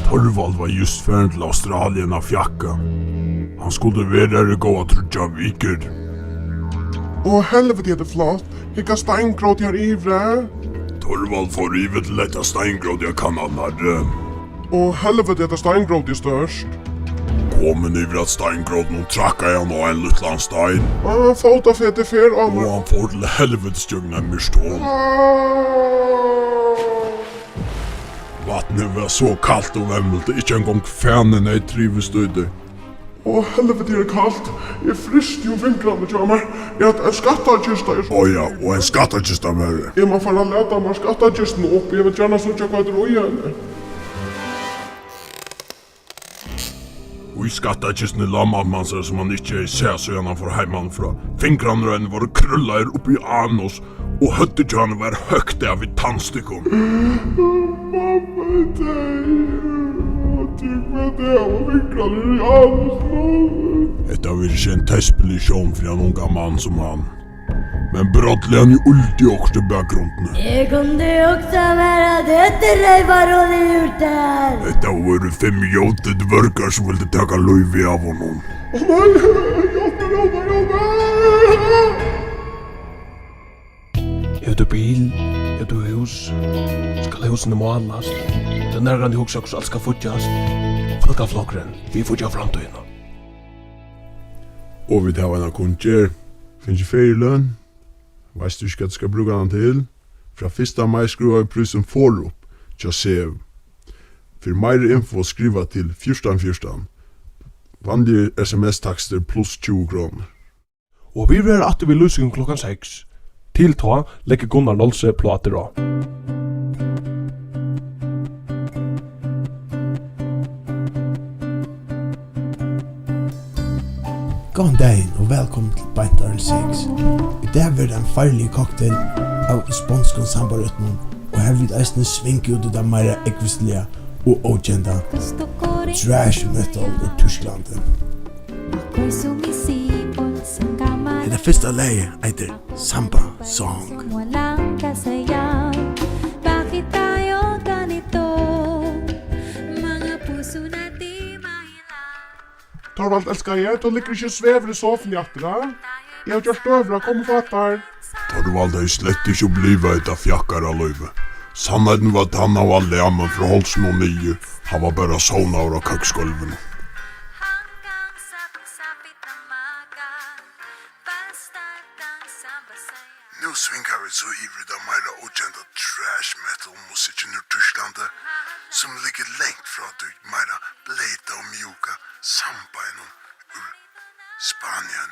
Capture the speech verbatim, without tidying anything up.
Torvald var júst farin til Australia at fjakka. Hann skuldi vera har í góðar tríggjar vikur. Á, helviti, hetta er flott. Hygg, steingrót her yviri. Torvald fór yvir til hetta steingrót at kanna nærri. Á, helviti, hetta steingrót er stórt. Komin yvir at steingrótinum trakkaði hann á ein lítlan stein. Á, fótafetið fer á meg. Og hann fór til helvitis gjøgnum ein myrstol. Á. Vatnið var so kalt og vemmiligt, at ikki eingong fanin hevði trivist í tí. Á, helviti, er kalt. Eg frysti um fingrarnar hjá mær. Eg havi ein skattakista, eg... Á ja, og ein skattakista var har. Eg má fara at lata mær skattakistuna upp. Eg vil gjarna síggja, hvat er í henni. Og í skattakistuni lá mamma hansara, sum hann ikki hevði sæð, síðan hann fór heimanífrá. Fingrarnir á henni vóru krúllaðir upp í anus, og høvdið hjá henni var høgt av við tannstikkum. Mamma er deyð. Og tú, hvat er, hava fingrarnir í anus nú? Hetta var ikki ein tespilig sjón fyri ein ungan mann sum hann. Men brádliga hann jú uldi okkurt í bakgrundini. Eg kundi hugsað mær, at hetta er reyvarin í úrtær. Hetta vóru fimm ljótir dvørgar, sum vildu taka lívið av honum. Ó nei, hjálp mær, hjálp mær, hjálp mær! Hevur tú bil? Hevur tú hús? Skal húsini málast? Hevur tú nakrantíð hugsað, hvussu alt skal fíggjast? Fólkaflokkurin, vit fíggja framtíðina. Og vit hava eina kunngerð. Fingið ferieløn. Veitst tú ikki, hvat tú skal brúka hana til? Frá fyrsta mai skrúvaði prísurin for upp hjá Sev. Fyri meiri info, skriva til fjúrtan fjúrtan. Vanligur S M S-takstur pluss tjúgu krónur. Og vit verða aftur við lýsingum klokkan seks. Til tá leggur Gunnar Nolsøe plátur á. Góðan dagin og vælkomin til Beint Áðrenn Seks. Í dag verður ein farligur cocktail av sponskum sambarytmum, og har vit eisini svinga út í tað meira ógvusliga og ókenda thrash metal úr Týsklandi. Hetta fyrsta lagið eitur Samba Song. Torvald, elskaði, tú liggur ikki og svevur í sofuni aftur, ha? Eg havi gjørt døgurða, kom og fá tær. Torvald hevði slett ikki upplivað hetta fjakkaralívið. Sannheitin var, at hann var lamin frá hálsinum og niður. Hann var bara sovnaður á køksgólvinum. Nú svinga vit so yvir í tað meira ókenda thrash metal musikkina úr Týsklandi, sum liggur langt frá tí meira bleyta og mjúka sambanum úr Spanien.